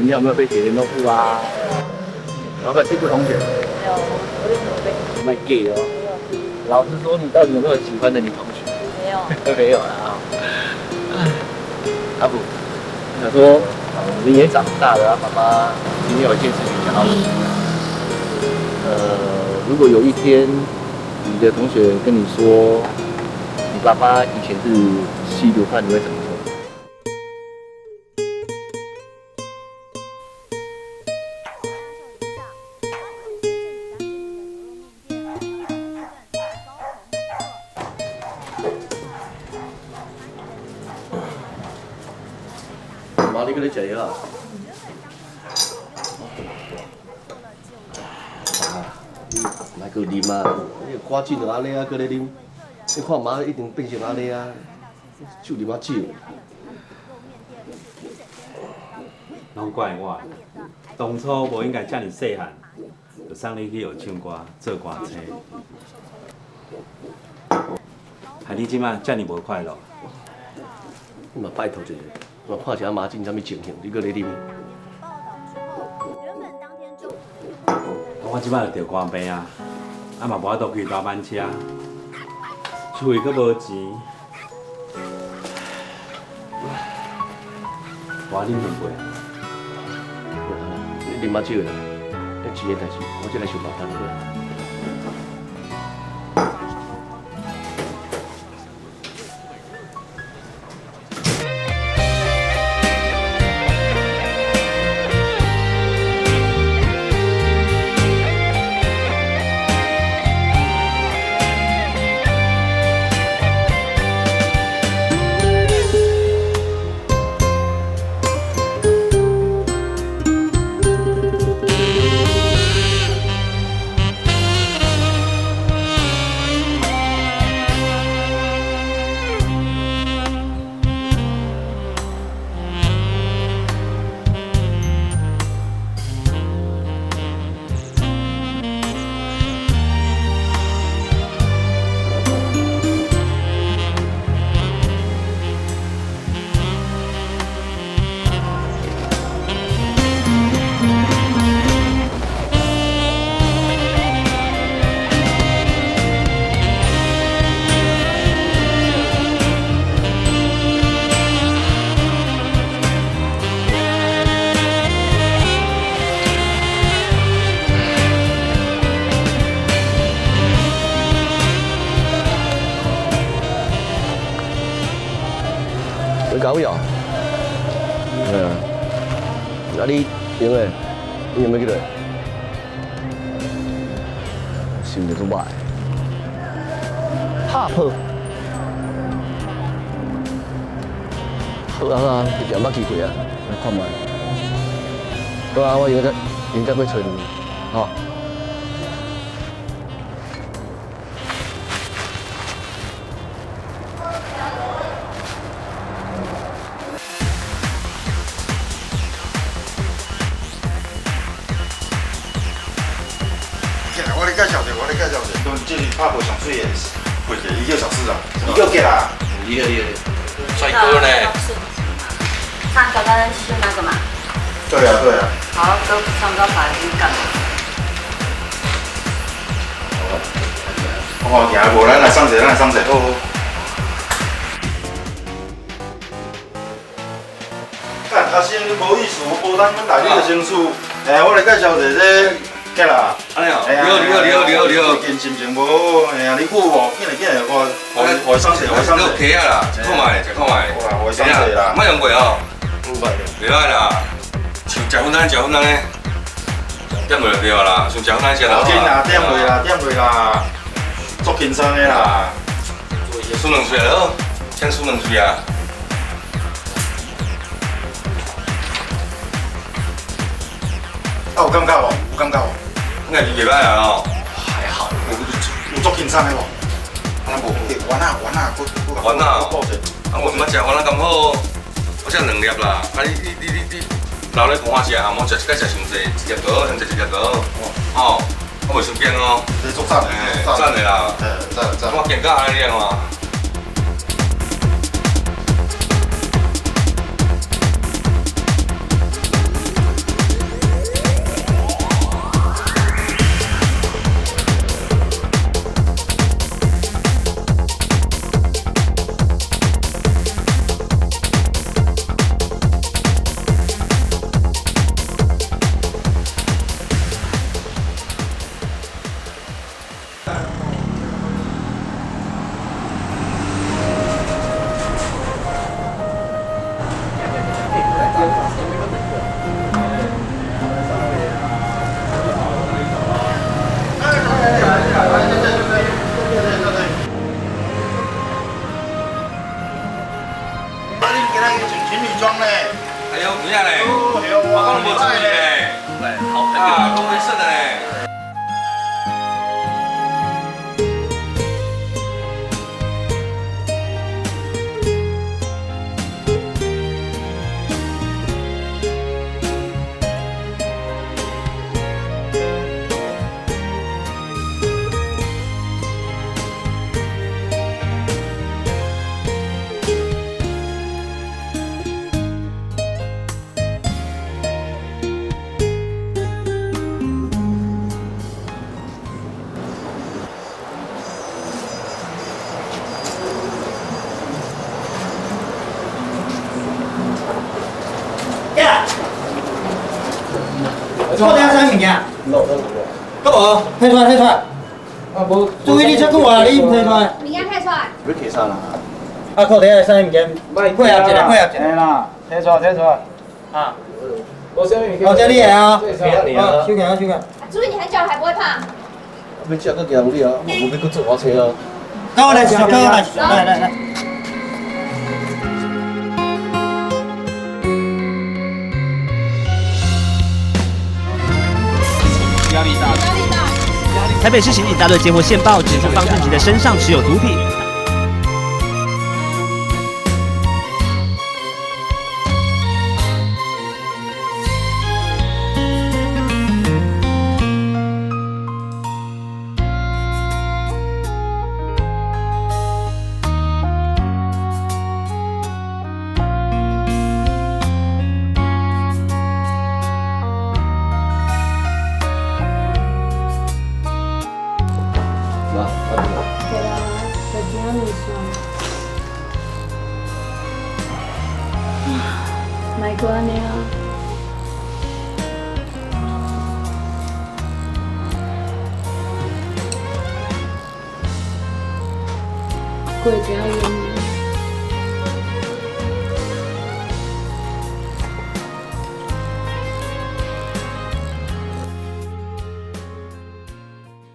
你有沒有被寫聯絡簿啊？有沒有欺負同學？沒有，我有準備。賣假哦。老實說，你到底有沒有喜歡的女同學？沒有。沒有啦啊。阿布，我想說，你也長大了，媽媽今天有一件事情想要問你。如果有一天，你的同學跟你說，你爸爸以前是吸毒犯，你會怎麼說？媽，你閣咧食藥啊？啊，你莫閣啉啊！你歌酒就按呢啊，閣咧啉，你看媽一定變成按呢啊，酒啉仔少。攏怪我，當初無應該遮爾細漢，就送你去學唱歌、做歌星，害你這擺遮爾無快樂。你嘛拜託一下，我看一下媽進啥物情形，你閣咧啉。我這擺就著肝病啊，啊嘛無法度開大班車，厝裡閣無錢，我啉兩杯。你啉較少啦，你錢的代誌，我這來想辦法。你搞藥？嗯。啊你用的，你用欲去佗？心情足歹。拍破。好啊啊，也捌機會啊，來看覓。好啊，我明仔明仔過揣你，吼。我咧介紹者，我咧介紹者，這是拍破上水的，配者，伊叫小市長，伊叫杰啦。厲害厲害，帥哥呢？唱歌剛是那個嘛？對啊對啊。好，都唱歌排你幹嘛？哦，行無，咱來送者，咱來送者，好好。幹，阿生你無意思，無當阮內你就先輸。哎，我來介紹者這。杰啦，按呢哦，你好，你好，你好，你好，你好。最近心情無好，嘿啊，你久無？緊來緊來，我，我送者，我送者。你有客啊啦，食看覓，食看覓。我送者啦。莫用過哦。唔捌。袂歹啦，像食粉安，食粉安呢，點落就對啦，像食粉安食啦。緊啦，點落啦，點落啦，足輕鬆的啦。輸兩喙就好，先輸兩喙啊。啊，有感覺無？有感覺無？應該是袂歹啊吼。還好，有足輕鬆的無？啊無，丸仔丸仔，閣閣丸仔，啊我毋捌食丸仔咁好，我食兩粒啦。啊你你你你你留咧看我食，莫食一擺食傷濟，一粒就好，先食一粒就好。吼，我袂傷驚哦。這足讚的，讚的啦。讚讚。我行到按呢樣嘛。啦，讲你算嘞。错点啥物件？阁无，提出来，提出来。啊，无。注意你这句话，你毋提出来。物件提出来。欲提啥啦？啊，裤底的啥物件？配合一下，配合一下。嘿啦，提出来，提出来。啊。无啥物件。哦，这你的啊。哦，收起来，收起来。注意，你很久还不会怕？欲食阁行你啊，我无欲阁做我车啊。跟我来一首，跟我来一首，来来来。台北市刑警大队接获线报，指出方正吉的身上持有毒品。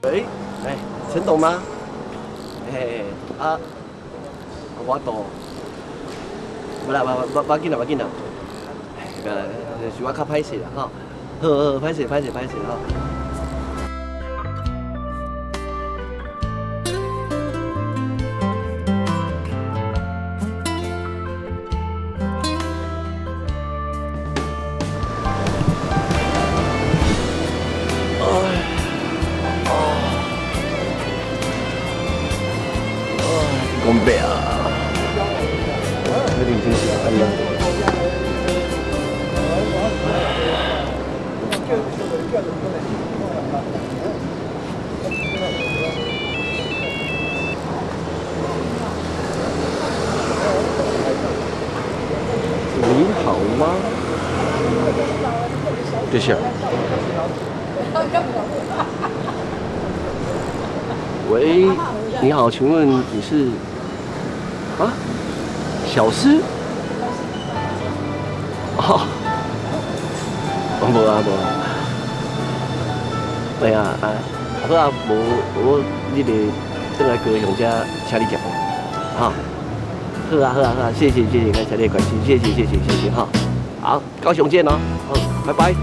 喂，哎，陈董吗？哎，啊，我到，无啦，无无无紧啦，无紧啦，哎，是我较歹势啦，吼，好好，歹势歹势歹势吼。讲白啊，你认真是安怎？你好吗？谢谢。喂，你好，请问你是？啊，小诗？哦，无啊无啊，哎呀啊，好啊，无我你得转来高雄遮请你食饭，哈，好啊好啊好啊，谢谢谢谢，感谢你的关心，谢谢谢谢谢谢哈，好，高雄见哦，好，拜拜。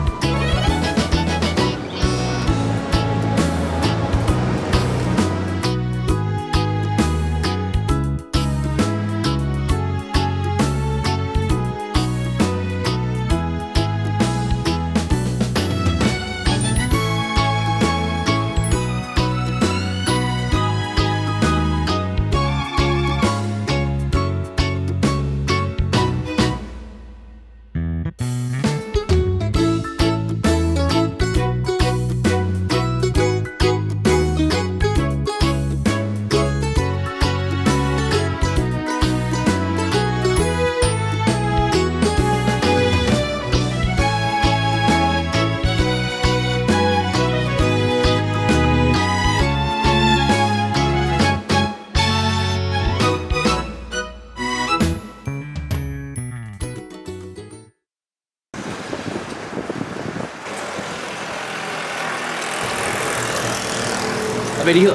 阿伯你好，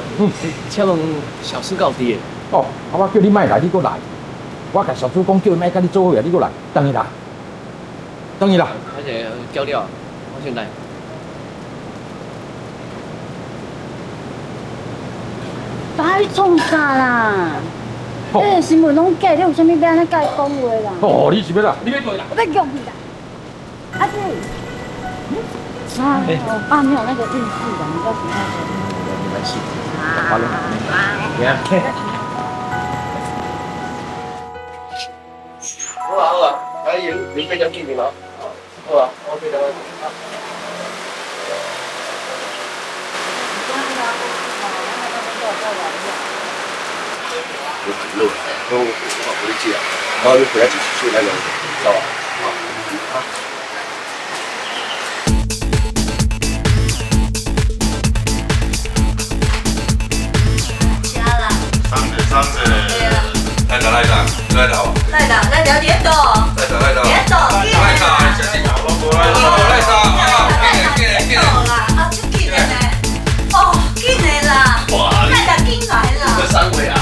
请问小苏到伫的？哦，啊，我叫你莫来，你阁来。我共小苏讲，叫伊莫佮你做伙啊，你阁来，转去啦，转去啦。而且交了，我先来。啊，你创啥啦？你的新闻拢假，你有啥物欲按呢共伊讲话啦？哦，你是欲啦？你欲对啦？我欲用你啦！阿志，啊，我爸没有那个意思的，你不要紧张。没关系，好了，行。好啊好啊，来饮饮八点见面咯。好啊，我8点。我很热，我我你食，我你回来一起出来两个，知道吧？好。吃啦。三个三个。来打来打，来打。来打，来聊点多。来打来打。点多。来打，小心。来打，来打，紧来紧啦，啊，足紧的呢。哦，紧的啦。来打紧来啦。这三位啊。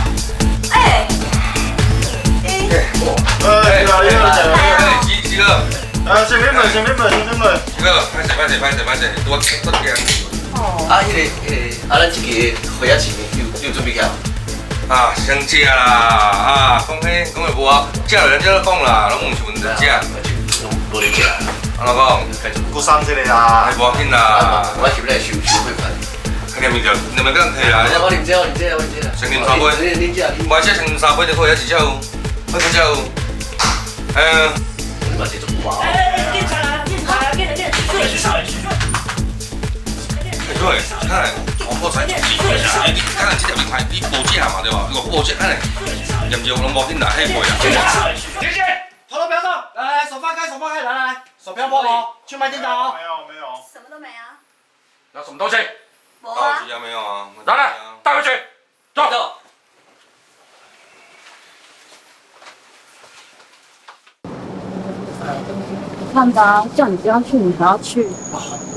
哎。哎，来来几几个？啊，先啉落，先啉落，先啉落。几个？歹势，歹势，歹势，歹势，拄仔拄仔。哦。啊，彼个彼个，啊，咱这个花仔市你有准备起？啊，先食啦，啊，讲彼讲会无啊，食就咱这讲啦，拢毋是问题，食。无咧食。按怎讲？阁送一个啦。无要紧啦。我是欲来收收会款。念着，念袂当摕啦。我啉这，我啉这，我啉这。先啉三杯。啉这，无先啉三杯就好，还一只有，好几只有。嗯。你嘛是足牛。哎，警察来，警察来，紧来紧来，水水水。对，看，我破财，你看这条你看，你无食嘛对吧？你无食，看咧，严重拢无紧啦，迄过啦。停止，头都不要动，来来，手放开，手放开，来来来，手不要摸哦，去买电脑。没有没有。什么都没啊。拿什么东西？没啊。没有啊。拿来，带回去。走。你看吧，叫你不要去，你还要去。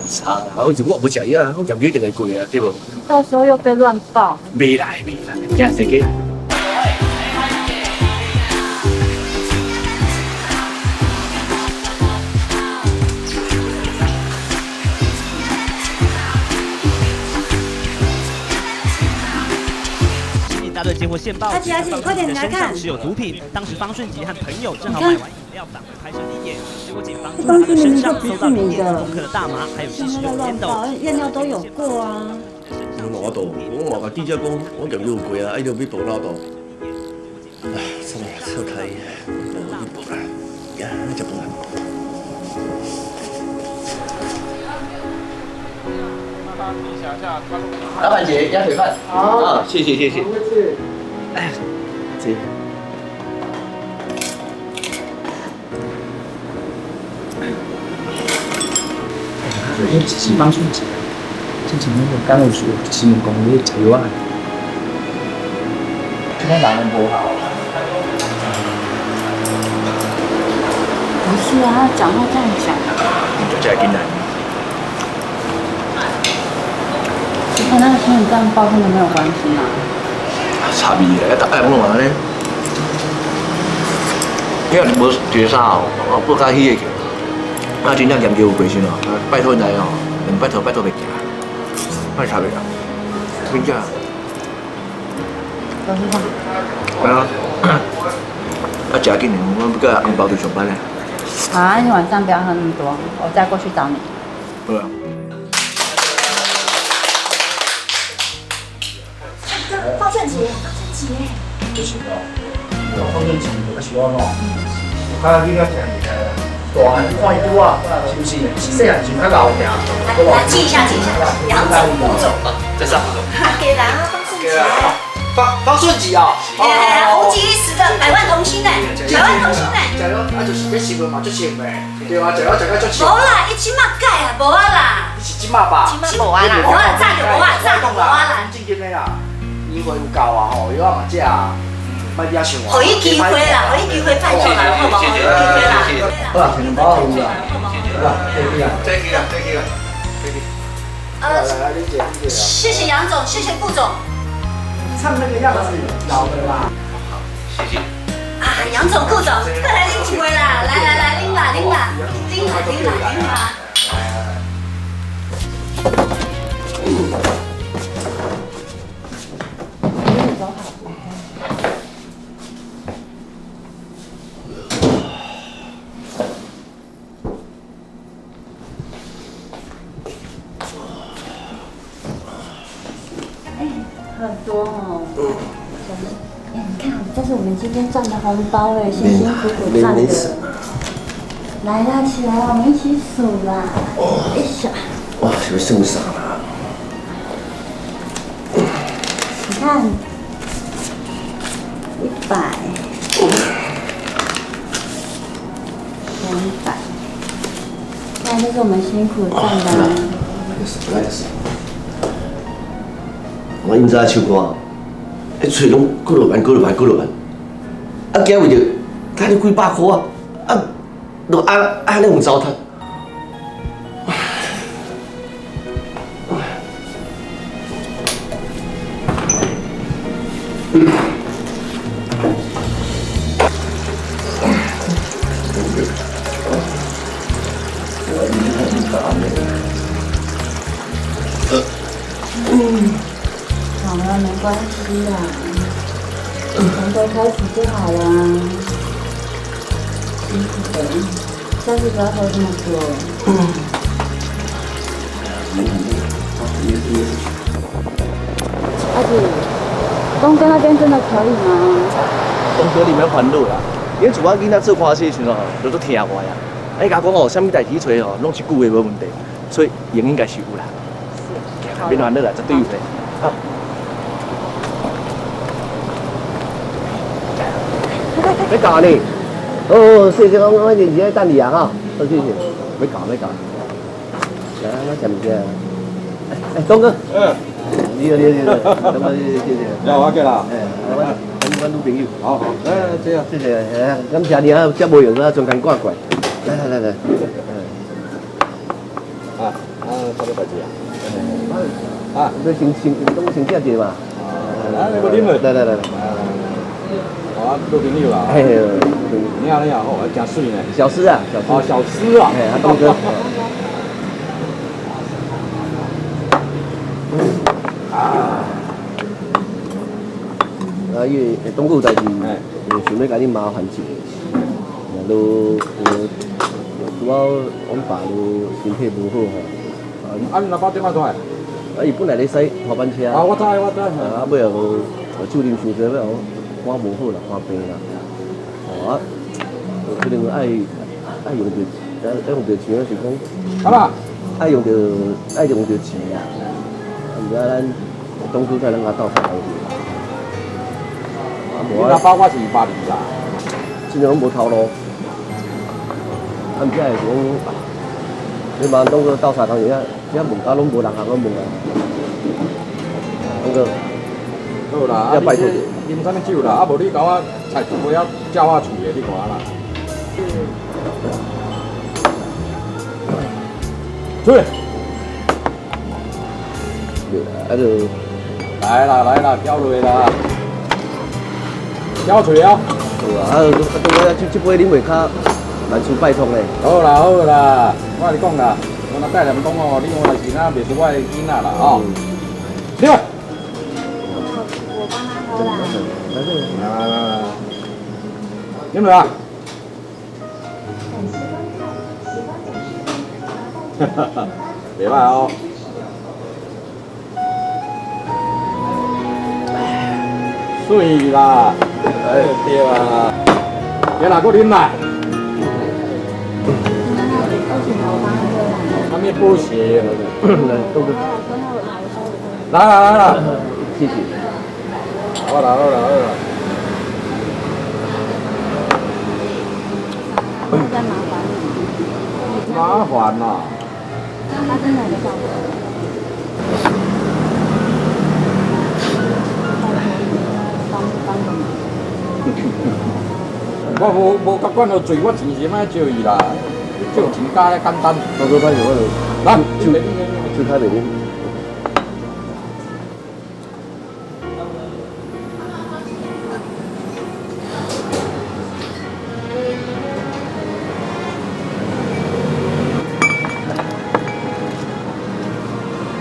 差啦，我我无食药啊，我验一定会过啊，对无？到时候又被乱报。未来未来，行先去。大队接获线报，阿吉，快点来看！持有毒品。当时方顺吉和朋友正好买完饮料返回拍摄地点，结果警方从他的身上搜到0.4公克的大麻，还有76烟斗，验尿都有过啊。我度，我嘛共记者讲，我验有过啊，伊就欲报哪度？哎，算了，错开，无去报啦，呀，食饭。老板姐，鸭腿饭。好，谢谢谢谢。哎，这。是方顺吉，之前那个干有事，新闻讲咧食药啊。这个人无好。不是啊，他讲话这样讲。就这样进来。你看那个新闻这样报真的没有关系吗？差别咧，大概拢安尼。你若无一个啥哦，报较虚的去，啊，真正研究有过先哦，拜托来哦，拜托拜托袂行，莫差别啊，真正。董事长。啊，啊，食紧的，我欲佮红包去上班咧。好啊，你晚上不要喝那么多，我再过去找你。好啊。方顺吉，方顺吉，这是哦，方顺吉，啊是我喏，我较囡仔听起来，大汉看伊拄啊，是不是？细汉时较老定。来，来记一下，记一下，杨总、顾总，在上。给啦，方顺吉。方顺吉啊！哎，红极一时的百万童星呢，百万童星呢。食了啊，就是这新闻嘛，足穿的，对啊，食了食到足穿。无啦，伊这马改啊，无啊啦。你是这马吧？这马无啊啦，无啊，早就无啊，早就无啊啦。正经的啦，年岁有够啊吼，药仔嘛食啊，莫遐想啊。予伊机会啦，予伊机会拜托啦，好无？予伊机会啦。好啦，先包有啦，好啦，再见啦，再见啦，再见啦，再见。来来，林姐，林姐。谢谢杨总，谢谢顾总。唱那个样子，老的啦。好，谢谢。啊，杨总、顾总，过来啉一杯啦！来来来，啉啦啉啦，啉啦啉啦啉啦。很多哦。哎，你看，這是我們今天賺的紅包哎，辛辛苦苦賺的。來啦，起來啦，我們一起數啦。哎呀！哇，是要算啥啦？你看，100、200，看這是我們辛苦賺的。來來，我因早手肝，彼喙攏過落萬、過落萬、過落萬，啊，今為著賺你幾百箍啊，啊，就按按呢有糟蹋。好了，沒關係啦，從頭開始就好了。辛苦的，下次不要喝這麼多。阿姐，東哥那邊真的可以嗎？東哥，你免煩惱啦，因自我囡仔做看守的時陣吼，就足聽我呀。哎，共我講哦，啥物代志揣哦，攏一句話無問題，所以閒應該是有啦。免煩惱啦，絕對有的。好。欲搞呢？哦，謝謝，我我一直在等你啊，哈，好，謝謝。欲搞，欲搞。來，我食物件。哎，東哥。嗯。你好，你好，你好，東哥，謝謝。要我給啦。哎，阮女朋友。好好，來，這樣。謝謝，感謝你啊，這無用啊，中間掛怪。來來來來。啊啊，啥物代志啊？啊，你先先東先食一下嘛。來，你無啉未？來來來來。啊，女朋友啦。嘿，你好你好，哦，真水呢。小施啊，小施。哦，小施啊。嘿，東哥。啊。啊，因為東哥有代誌，想欲共你麻煩一下，都拄仔阮爸都身體無好吼。啊，你老爸點仔出來？啊，伊本來咧駛拖板車。啊，我知我知。啊，尾後酒啉傷濟，尾後肝無好啦，肝病啦。哦啊，可能愛用著，愛用著錢，是講。好啦。愛用著錢啦。啊，毋知咱東哥在咱家鬥相共。你老爸我是120啦。真正攏無頭路。啊，毋知會是講，你茫東哥鬥相共，遐遐問甲攏無人通去問啊。東哥。好啦，啊，拜託你啉啥物酒啦？啊，無你共我菜一杯仔照我喙的，你看啦。出來。啊就。來啦來啦，交落啦。交喙哦。好啊，啊，東哥，這杯啉袂較萬事拜託咧。好啦好啦，我共你講啦，我若帶來講哦，你我若是哪袂輸我的囡仔啦哦。對。我幫他喝啦。來來來來，飲落啊！哈哈哈，袂歹哦。水啦，哎對啊，你哪個啉啦？啥物不行？來，東哥。來來來來，謝謝。好啦好啦好啦。再麻煩你。麻煩啦。他真的很照顧。幫個忙。我無習慣予醉，我錢是莫借伊啦，借錢加咧簡單。東哥，歹勢，我就來，手較袂啉。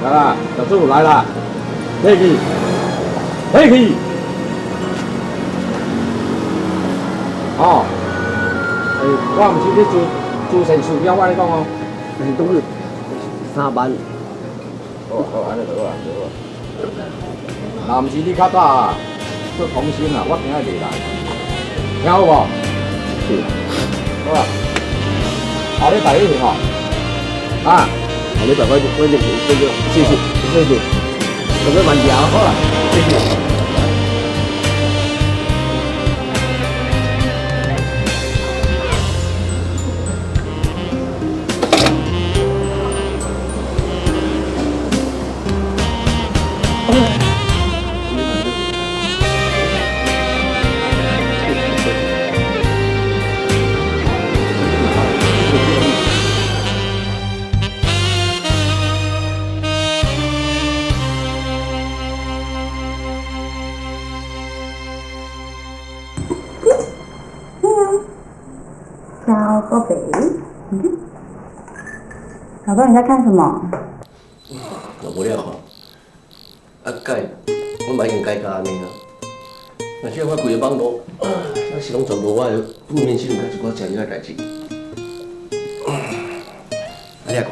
來啦，小柱來啦，起去，起去。哦，欸，我毋是咧做善事，我跟你講哦。但是東哥3萬。好，好，按呢就好啊，就好啊。若毋是你較早啊，做童星啊，我今仔袂來，聽好無？是，好啊。下禮拜一定吼，啊，下禮拜我一定這個，謝謝謝謝，準備慢條，好啦，謝謝。小寶貝，老公你在看什麼？我無了看，啊改，我嘛已經改甲按呢啦。但是我規個網路，那是攏全部我的負面新聞，佮一寡食藥的代誌。啊，你來看，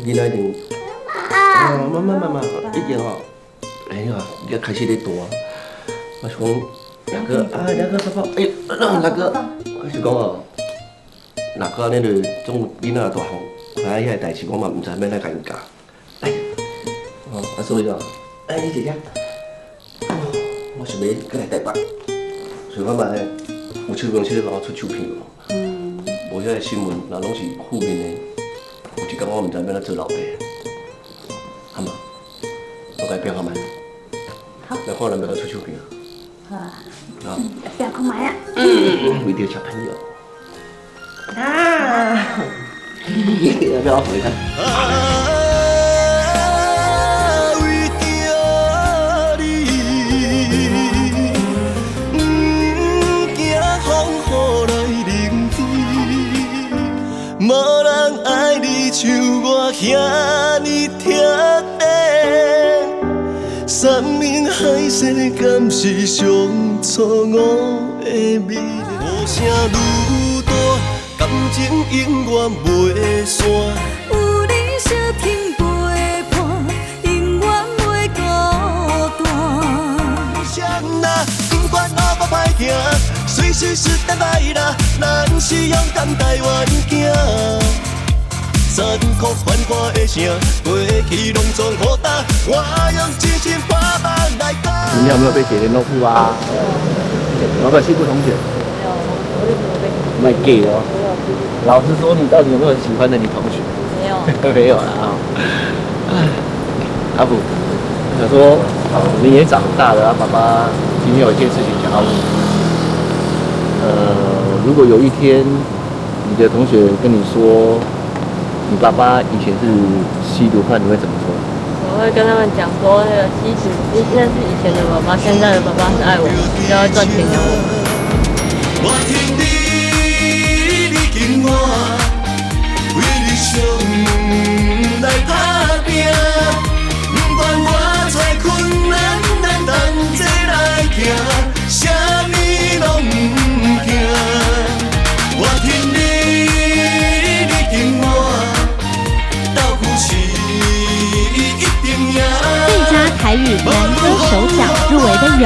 囡仔一定，啊，媽媽媽媽，已經吼，哎呀，你開始咧大，我是講，兩個啊，兩個寶寶，哎，兩個，我是講哦，若閣按呢就總囡仔大漢，看遐個代誌，我嘛毋知欲按怎共𪜶教。哎，哦，啊所以哦，哎，你姐姐，我想欲閣來台北，所以我嘛有手公司咧幫我出唱片無？嗯。無遐個新聞，若攏是負面的，有一工我毋知欲按怎做老爸，好嗎？我共你變看覓。好。來看人欲共出唱片。好啊。好。變看覓啊！為著小朋友。啊！要不要回看？為著你，不驚風雨來淋滴，無人愛你像我遐呢疼你。山盟海誓，敢是上错误的美丽？无声愈大，感情永远袂散。有你相挺陪伴，永遠袂孤單。不管路多歹行，随时是等来啦，咱是勇敢台灣囝。残酷繁華的城，過去攏總予打，我用真心破夢來打。你有沒有被寫聯絡簿啊？有沒有欺負同學？沒有，我賣 gay 哦。老實說，你到底有沒有喜歡的女同學？沒有。沒有啦啊。阿布，我想說，你也長大了，爸爸今天有一件事情想要問你。如果有一天你的同學跟你說，你爸爸以前是吸毒犯，你會怎麼說？我會跟他們講說，那個吸毒，那是以前的爸爸，現在的爸爸是愛我，要賺錢養我們。我聽你，你敬我，為理想來打拼，不管偌濟困難，咱同齊來行，啥物攏毋驚。我聽你，你敬我。最佳台語男歌手獎入圍的有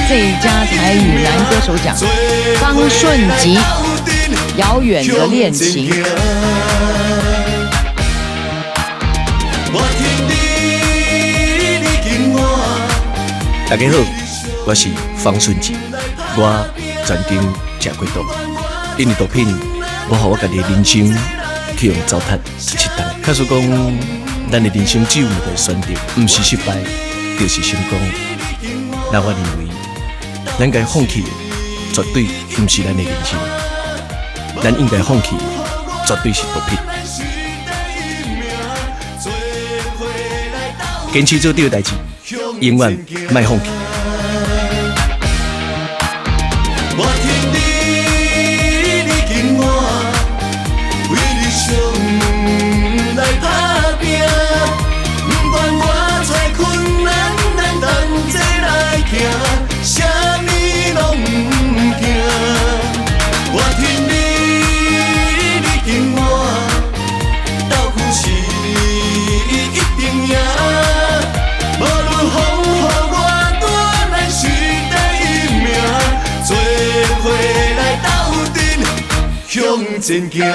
最佳台語男歌手獎方順吉，《遙遠的戀情》。大家好，我是方順吉，我曾經食過毒，因為毒品，我予我家己的人生去予糟蹋17冬。假使講，咱的人生只有兩個選擇，毋是失敗，就是成功。那我認為，咱該放棄的絕對毋是咱的人生，咱應該放棄的絕對是毒品。堅持做對的代誌，永遠莫放棄。我聽你，你敬我，為理想來打拼，不管偌濟困難，咱同齊來行，啥物攏毋驚。我聽你，你敬我，鬥牛士一定贏。向前行。